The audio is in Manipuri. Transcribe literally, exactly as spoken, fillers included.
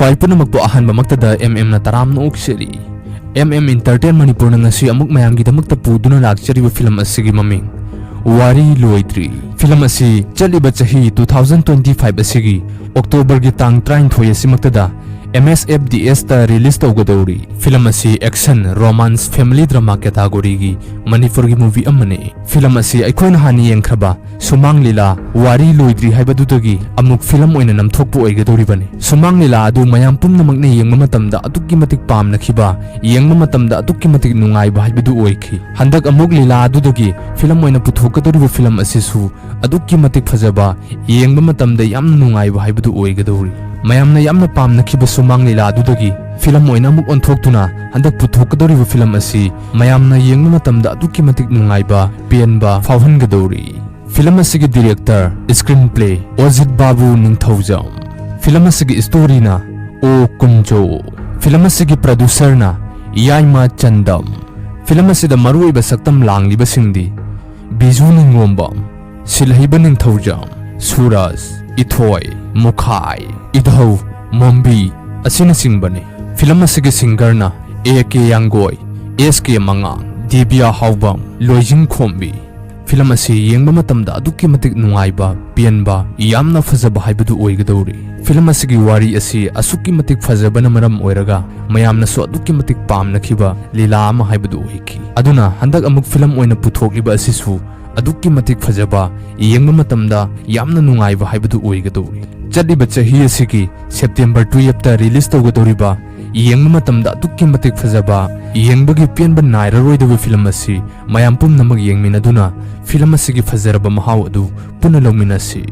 ꯄꯥꯏ ꯄꯨꯝꯅꯃꯛꯄꯨ ꯑꯍꯥꯟꯕꯃꯛꯇꯗ ꯑꯦꯝ ꯑꯦꯝꯅ ꯇꯔꯥꯝꯅ ꯑꯣꯛꯆꯔꯤ꯫ ꯑꯦꯝ ꯑꯦꯝ ꯏꯟꯇꯔꯇꯦꯟ ꯃꯅꯤꯄꯨꯔꯅ ꯉꯁꯤ ꯑꯃꯨꯛ ꯃꯌꯥꯝꯒꯤꯗꯃꯛꯇ ꯄꯨꯗꯨꯅ ꯂꯥꯛꯆꯔꯤꯕ ꯐꯤꯂꯝ ꯑꯁꯤꯒꯤ ꯃꯃꯤꯡ ꯋꯥꯔꯤ ꯂꯣꯏꯗ꯭ꯔꯤ꯫ ꯐꯤꯂꯝ ꯑꯁꯤ ꯆꯠꯂꯤꯕ ꯆꯍꯤ two thousand twenty five ꯑꯁꯤꯒꯤ ꯑꯣꯛꯇꯣꯕꯔꯒꯤ ꯇꯥꯡ ꯇꯔꯥꯅꯤꯊꯣꯏ ꯑꯁꯤꯃꯛꯇꯗ M S F D S ꯇ ꯔꯤꯂꯤꯖ ꯇꯧꯒꯗꯧꯔꯤ꯫ ꯐꯤꯂꯝ ꯑꯁꯤ ꯑꯦꯛꯁꯟ, ꯔꯣꯃꯥꯟꯁ, ꯐꯦꯃꯤꯂꯤ ꯗ꯭ꯔꯃꯥ ꯀꯦꯇꯥꯒꯣꯔꯤꯒꯤ ꯃꯅꯤꯄꯨꯔꯒꯤ ꯃꯨꯚꯤ ꯑꯃꯅꯤ꯫ ꯐꯤꯂꯝ ꯑꯁꯤ ꯑꯩꯈꯣꯏꯅ ꯍꯥꯟꯅ ꯌꯦꯡꯈ꯭ꯔꯕ ꯁꯨꯃꯥꯡ ꯂꯤꯂꯥ ꯋꯥꯔꯤ ꯂꯣꯏꯗ꯭ꯔꯤ ꯍꯥꯏꯕꯗꯨꯗꯒꯤ ꯑꯃꯨꯛ ꯐꯤꯂꯝ ꯑꯣꯏꯅ ꯅꯝꯊꯣꯛꯄ ꯑꯣꯏꯒꯗꯧꯔꯤꯕꯅꯤ꯫ ꯁꯨꯃꯥꯡ ꯂꯤꯂꯥ ꯑꯗꯨ ꯃꯌꯥꯝ ꯄꯨꯝꯅꯃꯛꯅ ꯌꯦꯡꯕ ꯃꯇꯝꯗ ꯑꯗꯨꯛꯀꯤ ꯃꯇꯤꯛ ꯄꯥꯝꯅꯈꯤꯕ, ꯌꯦꯡꯕ ꯃꯇꯝꯗ ꯑꯗꯨꯛꯀꯤ ꯃꯇꯤꯛ ꯅꯨꯡꯉꯥꯏꯕ ꯍꯥꯏꯕꯗꯨ ꯑꯣꯏꯈꯤ꯫ ꯍꯟꯗꯛ ꯑꯃꯨꯛ ꯂꯤꯂꯥ ꯑꯗꯨꯗꯒꯤ ꯐꯤꯂꯝ ꯑꯣꯏꯅ ꯄꯨꯊꯣꯛꯀꯗꯧꯔꯤꯕ ꯐꯤꯂꯝ ꯑꯁꯤꯁꯨ ꯑꯗꯨꯛꯀꯤ ꯃꯇꯤꯛ ꯐꯖꯕ, ꯌꯦꯡꯕ ꯃꯇꯝꯗ ꯌꯥꯝꯅ ꯅꯨꯡꯉꯥꯏꯕ ꯍꯥꯏꯕꯗꯨ ꯑꯣꯏꯒꯗꯧꯔꯤ꯫ ꯃꯌꯥꯝꯅ ꯌꯥꯝꯅ ꯄꯥꯝꯅꯈꯤꯕ ꯁꯨꯃꯥꯡ ꯂꯤꯂꯥ ꯑꯗꯨꯗꯒꯤ ꯐꯤꯂꯝ ꯑꯣꯏꯅ ꯑꯃꯨꯛ ꯑꯣꯟꯊꯣꯛꯇꯨꯅ ꯍꯟꯗꯛ ꯄꯨꯊꯣꯛꯀꯗꯧꯔꯤꯕ ꯐꯤꯂꯝ ꯑꯁꯤ ꯃꯌꯥꯝꯅ ꯌꯦꯡꯕ ꯃꯇꯝꯗ ꯑꯗꯨꯛꯀꯤ ꯃꯇꯤꯛ ꯅꯨꯡꯉꯥꯏꯕ, ꯄꯦꯟꯕ ꯐꯥꯎꯍꯟꯒꯗꯧꯔꯤ꯫ ꯐꯤꯂꯝ ꯑꯁꯤꯒꯤ ꯗꯤꯔꯦꯛꯇꯔ, ꯁ꯭ꯀ꯭ꯔꯤꯟ ꯄ꯭ꯂꯦ, ꯑꯣꯖꯤꯠ ꯕꯥꯕꯨ ꯅꯤꯡꯊꯧꯖꯝ꯫ ꯐꯤꯂꯝ ꯑꯁꯤꯒꯤ ꯁ꯭ꯇꯣꯔꯤꯅ ꯑꯣ ꯀꯨꯟꯖꯣ꯫ ꯐꯤꯂꯝ ꯑꯁꯤꯒꯤ ꯄ꯭ꯔꯗ꯭ꯌꯨꯁꯔꯅ ꯌꯥꯏꯃ ꯆꯟꯗꯝ꯫ ꯐꯤꯂꯝ ꯑꯁꯤꯗ ꯃꯔꯨꯑꯣꯏꯕ ꯁꯛꯇꯝ ꯂꯥꯡꯂꯤꯕꯁꯤꯡꯗꯤ ꯕꯤꯖꯨ ꯅꯤꯡꯉꯣꯝꯕꯝ, ꯁꯤꯜꯍꯩꯕ ꯅꯤꯡꯊꯧꯖꯝ, ꯁꯨꯔꯖ, ꯏꯊꯣꯏ, ꯃꯨꯈꯥꯏ, ꯏꯙꯧ, ꯃꯣꯝꯕꯤ ꯑꯁꯤꯅꯆꯤꯡꯕꯅꯤ꯫ ꯐꯤꯂꯝ ꯑꯁꯤꯒꯤ ꯁꯤꯡꯒꯔꯅ A K Yanggoi, S K ꯃꯉꯥꯡ, ꯗꯤꯕꯤꯌꯥ ꯍꯥꯎꯕꯝ, ꯂꯣꯏꯖꯤꯡ ꯈꯣꯝꯕꯤ꯫ ꯐꯤꯂꯝ ꯑꯁꯤ ꯌꯦꯡꯕ ꯃꯇꯝꯗ ꯑꯗꯨꯛꯀꯤ ꯃꯇꯤꯛ ꯅꯨꯡꯉꯥꯏꯕ, ꯄꯦꯟꯕ, ꯌꯥꯝꯅ ꯐꯖꯕ ꯍꯥꯏꯕꯗꯨ ꯑꯣꯏꯒꯗꯧꯔꯤ꯫ ꯐꯤꯂꯝ ꯑꯁꯤꯒꯤ ꯋꯥꯔꯤ ꯑꯁꯤ ꯑꯁꯨꯛꯀꯤ ꯃꯇꯤꯛ ꯐꯖꯕꯅ ꯃꯔꯝ ꯑꯣꯏꯔꯒ ꯃꯌꯥꯝꯅꯁꯨ ꯑꯗꯨꯛꯀꯤ ꯃꯇꯤꯛ ꯄꯥꯝꯅꯈꯤꯕ ꯂꯤꯂꯥ ꯑꯃ ꯍꯥꯏꯕꯗꯨ ꯑꯣꯏꯈꯤ꯫ ꯑꯗꯨꯅ ꯍꯟꯗꯛ ꯑꯃꯨꯛ ꯐꯤꯂꯝ ꯑꯣꯏꯅ ꯄꯨꯊꯣꯛꯂꯤꯕ ꯑꯁꯤꯁꯨ ꯑꯗꯨꯛꯀꯤ ꯃꯇꯤꯛ ꯐꯖꯕ, ꯌꯦꯡꯕ ꯃꯇꯝꯗ ꯌꯥꯝꯅ ꯅꯨꯡꯉꯥꯏꯕ ꯍꯥꯏꯕꯗꯨ ꯑꯣꯏꯒꯗꯧꯔꯤ꯫ ꯆꯠꯂꯤꯕ ꯆꯍꯤ ꯑꯁꯤꯒꯤ ꯁꯦꯞꯇꯦꯝꯕꯔ twelve ꯇ ꯔꯤꯂꯤꯖ ꯇꯧꯒꯗꯧꯔꯤꯕ, ꯌꯦꯡꯕ ꯃꯇꯝꯗ ꯑꯗꯨꯛꯀꯤ ꯃꯇꯤꯛ ꯐꯖꯕ, ꯌꯦꯡꯕꯒꯤ ꯄꯦꯟꯕ ꯅꯥꯏꯔꯔꯣꯏꯗꯕ ꯐꯤꯂꯝ ꯑꯁꯤ ꯃꯌꯥꯝ ꯄꯨꯝꯅꯃꯛ ꯌꯦꯡꯃꯤꯟꯅꯗꯨꯅ ꯐꯤꯂꯝ ꯑꯁꯤꯒꯤ ꯐꯖꯔꯕ ꯃꯍꯥꯎ ꯑꯗꯨ ꯄꯨꯟꯅ ꯂꯧꯃꯤꯟꯅꯁꯤ꯫